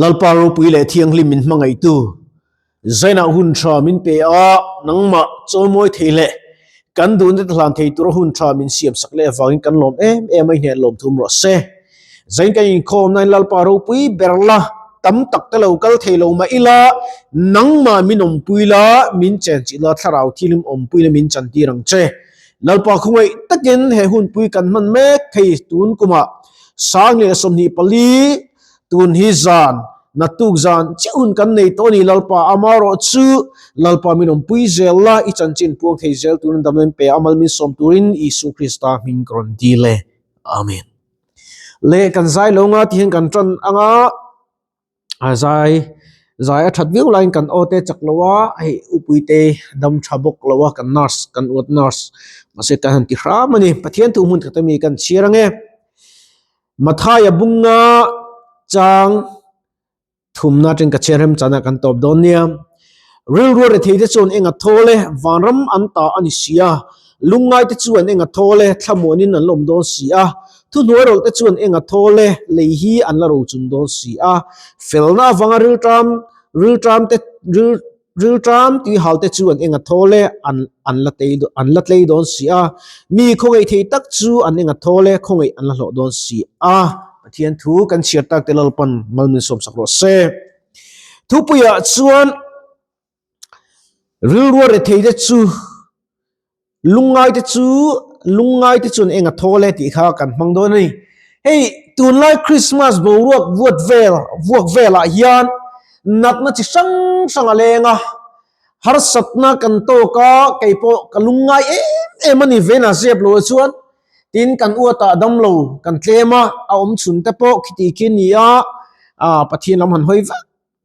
Lalpa ropui leh thianghlim min hmangaihtu, Zainah hun tha min pe a, nangmah chawimawi thei leh kan duhna te hlan thei tura hun tha min siam sak leh avangin kan lawm em em a, i hnen lawm thum rawh se. Zain kan inkhawm nain Lalpa ropui ber la, tam tak te lo kal thei lo mah ila, nangmah min awmpui la, min chenchilh la, thlarau thilim awmpuina min chantir ang che. Lalpa khawngaih takin he hunpui kan hman mek thei tun kumah 1024 tun hi zan naktuk zan chiah hun kan nei tawh a ni Lalpa amaherawh chu Lalpa min awmpui zel la i chanchin puang thei zel turin damna min pe a amal min sawm turin Isu Krista hming ka rawn dil e Amen. Le kan zai lo nga ti hian kan tan anga. A zai zai a that viau laiin kan aw te chak lo a hei upui te dam tha bawk lo a kan nurse kan uat nurse mahse kan han ti hram a ni Pathian thu hmun khat ami kan chhiar ange Mathaia bunga chang thumna atang ka chhiar rem chana kan tawp dawn nia. Rilru rethei te chuan eng a thawl e, vanram an ta a ni si a, lungngai te chuan eng a thawl e, thlamuanin an lawm dawn si a, thuhnuai rawlh te chuan eng a thawl e, lei hi an la rochun dawn si a, felna avanga rilṭam rilṭam te ril rilṭam tuihal te chuan eng a thawl e, an an la tei an la tlei dawn si a, mi khawngaih thei tak chu an eng a thawl e, khawngaih an la hlawh dawn si a. Pathian thu kan chhiar tak te Lalpan malmin sawmsak rawh se. Thupuiah chuan rilrua rethei te chu lungngai te chu lungngai te chuan eng a thawl e tih kha kan hmang dawn a ni. Hei tunlai Christmas boruak vuat vel vuak velah hian natna chi hrang hrang a leng a, harsatna kan tawk a, kei pawh ka lungngai em em a ni vena zep lo ah chuan Tin, kan uatah damlo kan tlem a, a awm chhun te pawh khiti khi a ni a, ah Pathian lam han hawi vak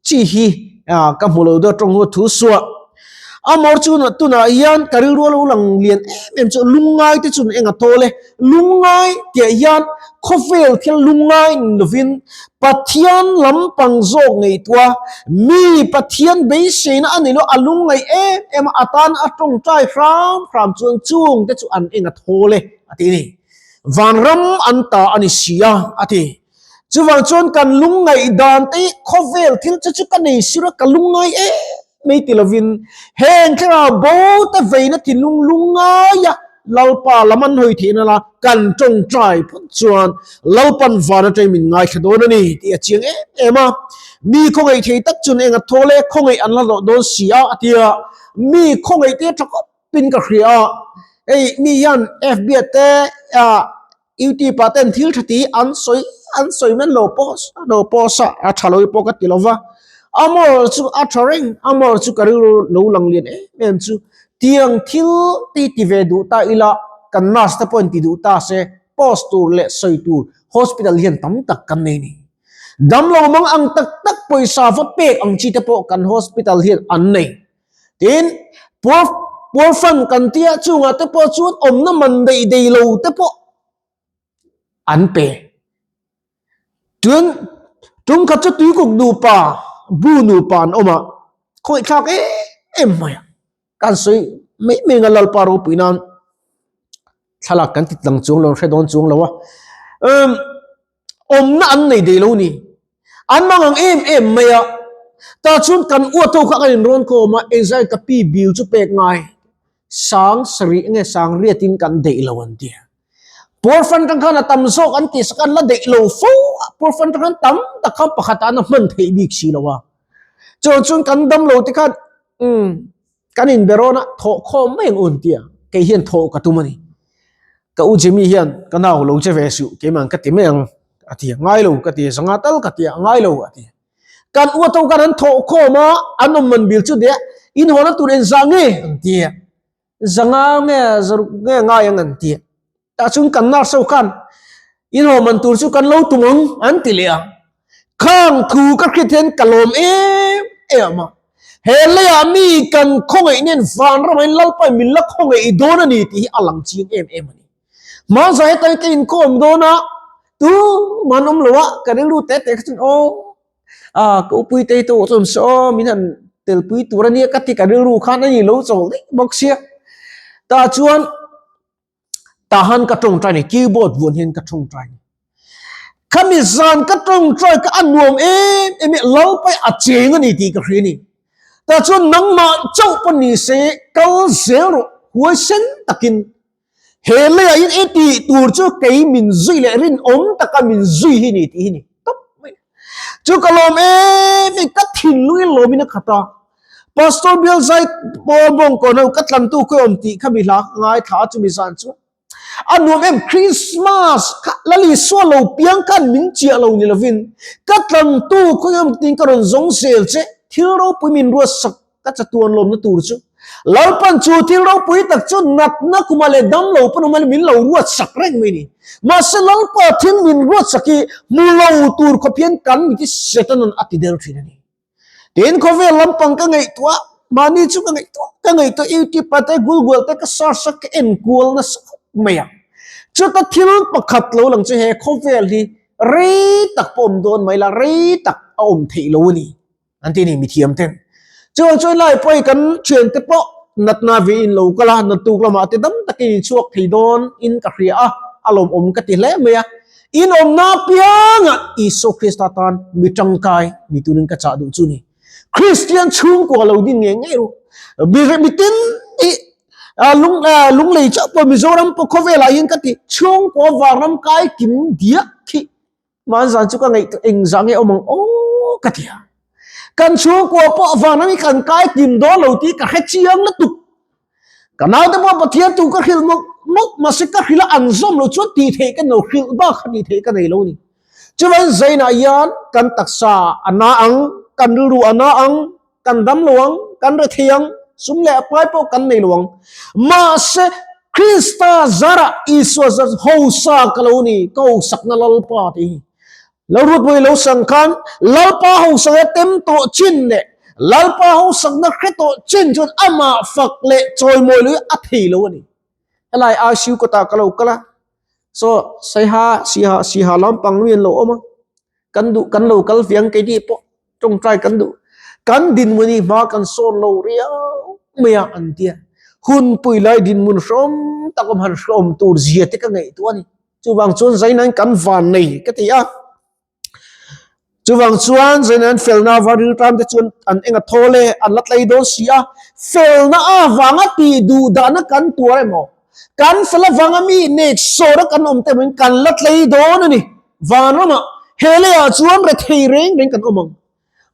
chi hi ah ka hmu lo deuh tawng hu thu suah. Amor chu tunah hian ka rilru a lo lang lian em em chu lungngai te chuan eng a thawl e, lungngai tih ah hian khawvel thil lungngai ni lovin Pathian lampang zawk ngaihtuah mi Pathian beiseina a ni lo, a lungngaih em em a, a tan a tawngtai hram hram chuan chung te chu an eng a thawl e a ti ni. Vanram an ta a ni si a a ti. Chuvang chuan kan lungngaih dan te hi khawvel thil che chu ka nei sir a, ka lungngai em mai ti lovin heng thlarau bo te veina thinlung lungngai a, Lalpa lam an hawi theihna la kan tawngtai phawt chuan Lalpan van atangin min ngaithla dawn a ni tih a chiang em em a. Mi khawngaih thei tak chuan eng a thawl e, khawngaih an la hlawh dawn si a a ti a. Mi khawngaih te tha khawpin ka hria a. Hei mi hian FB ah te ah YouTube ah ten thil tha tih an sawi an sawi men lo post lo post a a tha lo pawh ka ti lo va. Amor chu a tha reng amor chu ka rilru lo lang lian em em chu tiang thil te hi ti ve duh ta ila kan nurse te pawhin ti duh ta se post tur leh sawi tur hospital hian tam tak kan nei ni. Damlo mang ang tak tak pawisa va pek ang chi te pawh kan hospital hian an nei. Tin, poor poor fund kan tia chungah te pawh chuan awmna man daih daih lo te pawh an pe. Chuan tum khat chu tuikuk nupa bu nupa an awm a, khawih thlak em em mai a, kan sawi mai mai anga Lalpa ropui nan thlalak kan ti tlang chuang lo hre dawn chuang lo a, umm awmna an nei daih lo ni. An mang ang em em mai a, tah chuan kan uat ho kha kan inrawn khawm a, engzai ka pi bil chu pek ngai sang sarih nge sang riatin kan deih lo an ti a. Poor fund tang khan a tam zawk an tih sak an la deih lo fo a, poor fund tang khan tam tak khan pakhat ah an a hman theih bik si lo a. Chuan chuan kan dam lo te khan umm kan inbe rawn a, thawh khawm mai ang u an ti a, kei hian thawh ka tum a ni. Ka u Jimmy hian ka nau lo che ve suh keimah ka ti mai ang a ti a, ngai lo ka ti a, zanga tal ka ti a, ngai lo a ti a. Kan u atawk khan an thawh khawm a, an awm man bil chu deh in hawn a tur engzah nge an ti a, zanga nge zaruk nge ngai ang an ti a. Tah chuan kan nurse ho khan in haw man tur chu kan lo tum ang an ti leh a. Khang thu ka hriat hian ka lawm em em a, he leiah mi kan khawngaih nen vanram ah Lalpa in min la khawngaih dawn a ni tih hi a lang chiang em em a ni. Hmanzah heta hi ka inkhawm dawn a, tu man awm lo a, ka rilru te te kha chuan aw ah ka upui te hi tawh chuan saw min han telpui tur a nia ka ti ka rilru khan a ni lo chawl daih bawk sia. Tah chuan Tahan ka tawngtai ni, keyboard vuan hian ka tawngtai ni. Khami zan ka tawngtai kha a nuam em em i Lalpai a cheng a ni tih ka hria a ni. Tah chuan nangmah chauh pawh ni se kal zel rawh huaisen takin he leiah hian i tih tur chu kei min zui leh rinawm taka min zui hi ni tih hi ni tawp mai. Chu ka lawm em em ka thinlung in lawmin a khat a. Pastor Bial Zai Paul Bawngkawn ho ka tlantu khawi awm tih kha mi hla ka ngaithla a chumi zan chuan. A nuam em Christmas kha Lal Isua lo piang khan min chiah lo ni lovin ka tlantu khawi awm tiin ka rawn zawng zel che thil ropui min ruatsak ka chatuan lawmna tur chu Lalpan chu thil ropui tak chu natna kuma leh damlo pawn awm min lo ruatsak reng mai ni. Mahse Lalpa thil min ruatsak hi hmu lo tur khawp hian kan mit hi Setanan a ti del thin a ni. Tin khawvel lampang ka ngaihtuah mahni chu ka ngaihtuah ka ngaihtuah YouTube ah te Google te ka search a ka en kual nasa khawp mai a. Chuta thil pakhat lo lang chu he khawvel hi rei tak pawh awm dawn mai la rei tak a awm theih lo a ni. An ti ni mithiam ten. Chuan chuan lai pawh hi kan thian te pawh natna ve in lo kal a, natuk lamah te dam takin in chhuak thei dawn in ka hria a, a lawmawm ka ti hle mai a. In awmna apiangah Isua Krista tan mi tangkai ni turin ka chah duh chu ni. Kristian chhungkua lo din ngei ngei ru. Mi tin hi lung lunglei chauh pawh Mizoram pawh khawvelah hian ka ti chhungkua vanram kai kim diak khi Hmanzan chu ka ngaihtuah eng zah nge awm ang aw ka ti a. Kan chhungkua pawh vanram hi kan kai kim dawn lo tih ka hre chiang lutuk. Ka naute pawh Pathian tu ka hrilh mawlh mawlh mahse ka hrilh a an zawm lo chuan tih theih ka no hrilh bak kha tih theih ka nei lo a ni. Chuvangin Zainah hian kan taksa a na ang, kan rilru a na ang, kan dam lo ang, kan re thei ang, sum leh pai pawh kan nei lo ang. Mahse, Krista zarah Isua zar hausa ka lo ni, ka hausakna Lalpa tih hi. Lo rutpui lo sang khan Lalpa hausakna tem tawh chin leh Lalpa hausakna hre tawh chin chuan amah fak leh chawimawi lo hi a thei lo a ni. Helai ICU kawtah ka lo kal a, saw Saiha, Siha, Siha lampang mi an lo awm a, kan duh kan lo kal viang keini pawh tawngtai kan duh kan dinhmun hi hma kan sawn lo riau mai a an tia hunpui lai dinhmun hrawm tak awm han hrawm tur zia te ka ngaihtuah a ni chuvang chuan zainain kan van nei ka ti a chuvang chuan zainain felna va riltam te chuan an enga thawl e an la tlei dawn si a felna avanga tih duh dahna kan tuar emaw Kan fel avanga mi nek sawra kan awm te pawhin kan la tlei dawn a ni. Vanramah he leiah chuan rethei reng reng kan awm ang.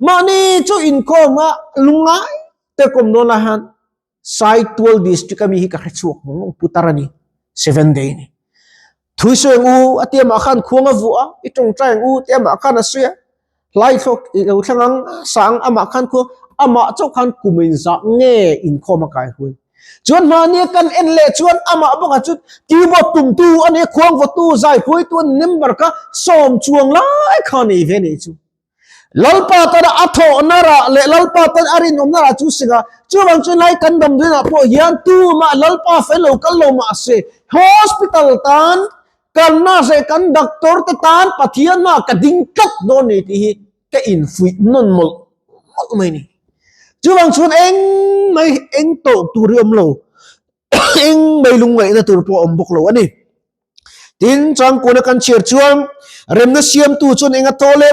Mahni chu inkhawm a lungngai te kawm dawn lai hian Saitual district a mi hi ka hre chhuak vawng vawng putar a ni. Seven day ni. Thui sawi ang u a tia mah khan khuang a vuah a, i tawngtai ang u tia mah khan a sawi a. Hlai thlawk i lo thleng ang sang amah khan khu amah chauh khan kum in zah nge inkhawm a kai hui. Chuan mahni kan en leh chuan amah bawkah chu keyboard tumtu a nia khuang vawtu zai phuaitu a ni member kha sawm chuang lai kha a nei ve a nih chu. Lalpa tana a thawhna rah leh Lalpa tan a rinawmna rah chu sing a, chuvang chuan lai kan damdawiinah pawh hian tumah Lalpa fel lo kal lo mahse hospital tan Kan nurse leh kan doctor te tan Pathian hma ka ding tlat dawn ni tih hi ka infuih nawn mawlh mawlh mai ni. Chuvang chuan eng mai eng tawh tur hi awm lo, eng mai lungngaihna tur pawh a awm bawk lo a ni. Tin, changkuna kan chhiar chuan remna siamtu chuan eng a tawh le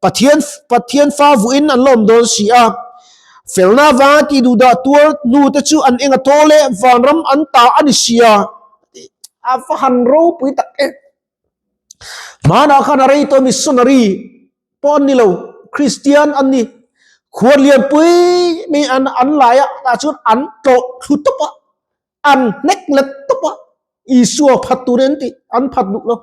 Pathian Pathian fa vuin an la awm dawn si a. Felna avanga tih duh dah tuar hnu te chu an eng a tawh le vanram an ta a ni si a. A va han ropui tak e. Hmanah khan a rei tawh missionary pawh an ni lo, Kristian an ni. Khuar lianpui mai an an lai a, tah chuan an tlawh thlu tawp a. An hnek let tawp a, Isua phat tur in tih an phat duh lo.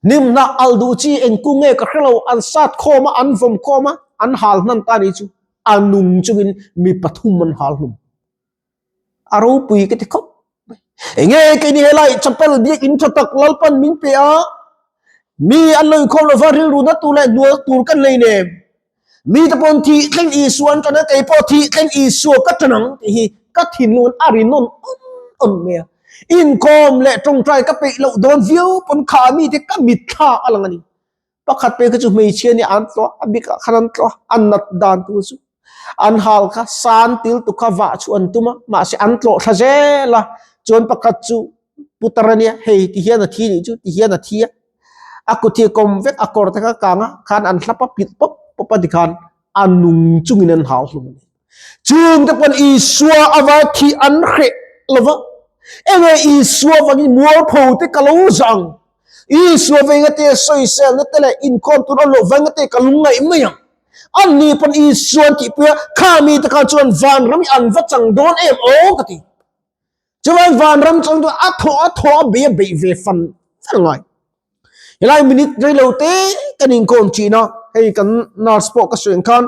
Hnimhnah alh duh chi eng kung nge ka hre lo, an sat khawm a, an vawm khawm a, an hal hnan ta ni chu a nung chungin mi pathum an hal hlum. A ropui ka ti khawp mai. Enge keini helai chapel biakinn tha tak Lalpan min pe a, mi an lo inkhawm lova rilru na tur leh hnual tur kan nei nem. Mi te pawn thih thleng Isua an ṭan a, kei pawh thih thleng Isua ka ṭan ang tih hi ka thinlung a ri nawn awn awn mai a. Inkhawm leh ṭawngṭai ka peih loh dawn viau pawn kha mite ka mitthla a lang a ni. Pakhat pek kha chu hmeichhia nia an tlawh a, a bikah khan an tlawh a, a nat dan tur chu an hal kha san til tu kha vah chu an tum a, mahse an tlawh thla zel a, chuan pakhat chu putar a nia, hei ti hian a thi nih chu, ti hian a thi a. A kut hi a kawm vek, a kawr te kha a kang a, khan an hlap a, pilh pawp pawp a tikhan a nung chungin an hau hlum a ni. Chung te pawn Isua ava thih an hreh lo va, enge Isua vangin mualpho te ka lo zah ang, Isua veng ate sawiselna te leh inkhawm tur a loh veng ate ka lungngaih mai ang. An ni pawn Isua an tihpui a, kha mi te khan chuan vanram hi an va chang dawn em aw ka ti. Chuan vanram chang chu a thaw a thaw a bei a beih ve fan fan ngai. Helai minute reilo te kan inkawm thin a, hei kan nurse pawh ka sawi ang khan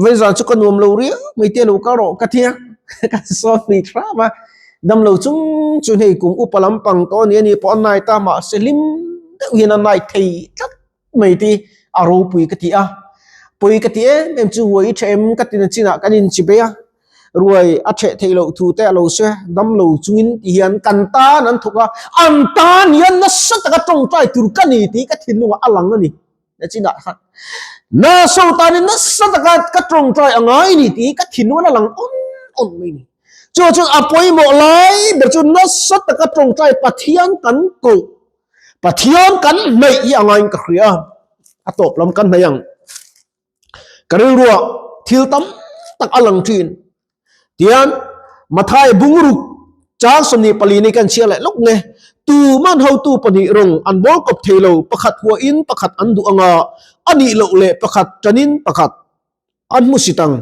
Vaizan chu ka nuam lo riau mai te lo kal rawh ka tia ka sawm lui hram a, damlo chung chuan hei kum upa lampang tawh a ni a ni pawh a night a mahse hlim deuh hian a night thei tlat mai te a ropui ka ti a, pawi ka ti em em chu ruai i tha em ka ti na chinah kan inchi bei a, ruai a theh theih loh thu te a lo sawi a, damlo chungin ti hian kan tan an thawk a, an tan hian nasa taka tawngtai tur ka ni tih ka thinlungah a lang a ni. Na chinah khan na so tanin nasa taka ka tawngtai a ngai ni tih ka thinlung a lang awn awn mai ni. Chu chuan a pawimawh lai ber chu nasa taka tawngtai Pathian kan koh, Pathian kan hnaih hi a ngaiin ka hria a, a tawp lam kan hnaih ang. Ka rilruah thil tam tak a lang thin. Tian Mathai bungruk chang 24 ni kan chhiar leh lawk nge. Tuman hotu pahnih rawng an bawl kawp thei lo, pakhat huahin pakhat an duh anga, a nih loh leh pakhat tanin pakhat an hmu sit ang.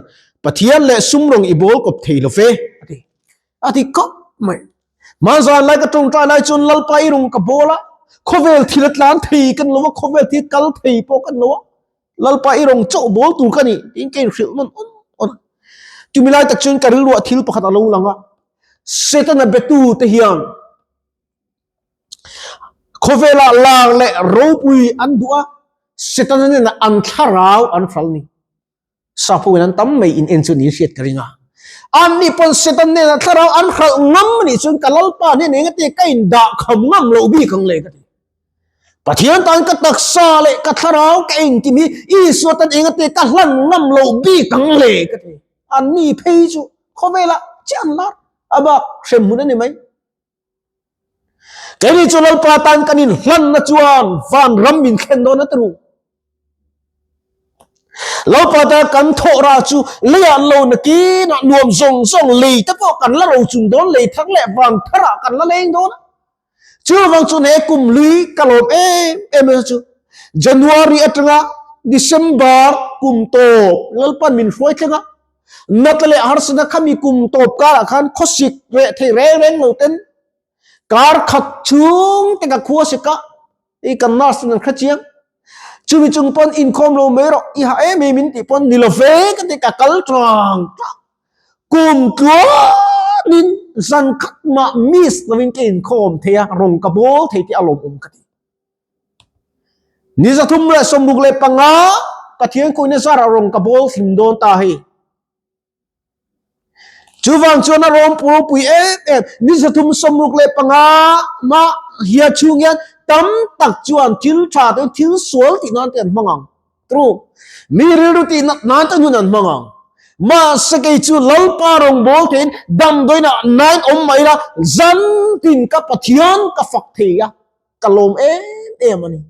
Pathian leh sum rawng i bawl kawp thei lo ve, a ti. A ti khawp mai. Hmanzan lai ka tawngtai lai chuan Lalpa i rawng ka bawl a, khawvel thil a tlan thei kan lo a, khawvel thil kal thei pawh kan lo a. Lalpa i rawng chauh bawl tur ka ni tiin ka inhrilh nawn awn awn a. Chumi lai tak chuan ka rilruah thil pakhat a lo lang a, Setana betu te hian khawvelah lar leh ropui an duh a, Setana hnenah an thlarau an hral ni. Sapho in an tam mai in en chu niin hriat ka ring a. An ni pawn Satan hnenah thlarau an hralh ngam a nih chuan ka Lalpa hnen eng ate ka in dah kham ngam loh bik ang le ka ti. Pathian tan ka taksa leh ka thlarau ka engkim hi Isua tan eng ate ka hlan ngam loh bik ang le ka ti. An ni phei chu khawvelah chiah an lar a bak hremhmun a ni mai. Keini chu Lalpa tan kan inhlanna chuan vanram min thlen dawn a ti ru. Lalpa tan kan thawh ra chu leiah lo nakinah nuam zawng zawng lei te pawh kan la ro chung dawn lei thar leh van tharah kan la leng dawn a. Chuvang chuan he kum lui ka lawm em em a chu January atanga December kum tawp Lalpan min hruai thleng a. Natla leh harsatna khami kum tawp karah khan khawsik reh thei reng reng lo ten kar khat chhung te ka khua sik a, i kan nurse ten an hre chiang. Chumi chung pawn inkhawm lo mai rawh, i ha em em in tih pawn ni lo ve ka ti ka kal tlang tlang. Kum tluanin zan khat mah miss lovin ka inkhawm thei a, rawng ka bawl thei tih a lawmawm ka ti. Ni 365 Pathian kawihna zarah rawng ka bawl hlim dawn ta hei. Chuvang chuan a rawng ropui em em ni 365 ma hia chhung hian tam tak chuan thil tha te thil sual tih nan te an hmang ang. True. Mi rilru tih nat nan te hun an hmang ang. Mahse kei chu Lalpa rawngbawl theiin damdawiinah nain awm mai ila zan tin ka Pathian ka fak thei a. Ka lawm em em a ni.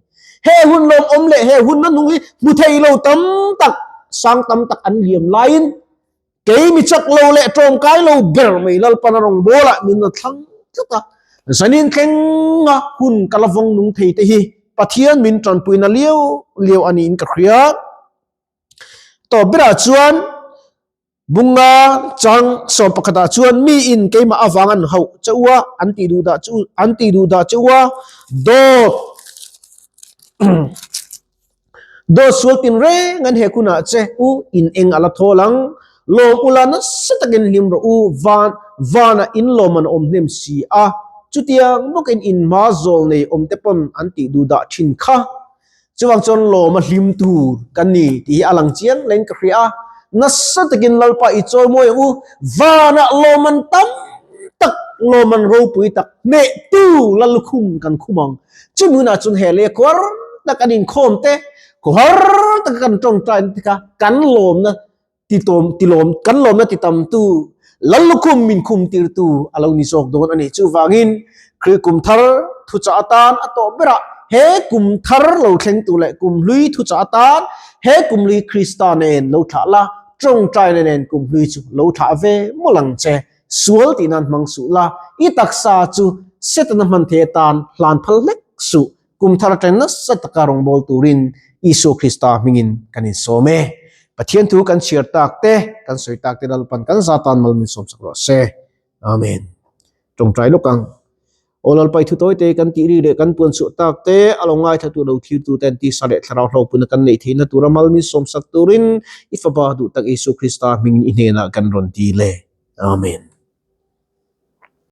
He hun lawmawm leh he hun na nung hi hmu thei lo tam tak, sang tam tak an liam laiin kei mi chak lo leh tawngkai lo ber mai Lalpan a rawn bawl ah min la thlang tlat a. Zanin thlenga hun ka la vawng nung thei te hi Pathian min tanpuina liau liau a niin ka hria. Tawp berah chuan Bunga chang sawm pakhatah chuan miin keimah avang an hauh che u a, an tih duh dah chu an tih duh dah che u a, dawt dawt sual tin reng an hek hunah che u in eng a la thawl ang, lawm ula nasa takin hlim rawh u, van vanah in lawm an awm hnem si a, chutiang bawkin in hma zawl nei awm te pawn an tih duh dah thin kha. Chuvang chuan lawm a hlim tur kan ni tih hi a lang chiang leng ka hria a, nasa takin Lalpa i chawi mawi ang u, vanah lawm an tam tak, lawm an ropui tak, hnehtu Lallukhum kan khum ang. Chumi hunah chuan he lei khuar tak an inkhawm te, khuar taka kan tawngtai te kha kan lawmna titawm tilawm kan lawmna titamtu Lallukhum min khum tirtu a lo ni zawk dawn a ni. Chuvangin Khrih kum thar thuchah atan a tawh berah He kum thar lo thleng tur leh kum hlui thuchah atan he kum hlui Krista nen lo thlah la, tawngtaina nen kum hlui chu lo thlah ve mawlh ang che. Sual tih nan hmang suh la, i taksa chu Setana hman thei atan hlan phal hlek suh. Kum thar atang nasa taka rawngbâwl turin Isua Krista hmingin kan insawm e. Pathian thu kan chhiar tak te, kan sawi tak te Lalpan kan za tan mal min sawmsak rawh se. Amen. Tawngtai lawk ang. Aw Lalpai thu tawi te kan tih ri leh kan puan chhuah tak te, a lo ngaithla tu lo thlir tu ten tisa leh thlarau hlawhpuna kan neih theihna tura mal min sawmsak turin i Fapa duh tak Isua Krista hmingin i hnenah kan rawn ti le. Amen.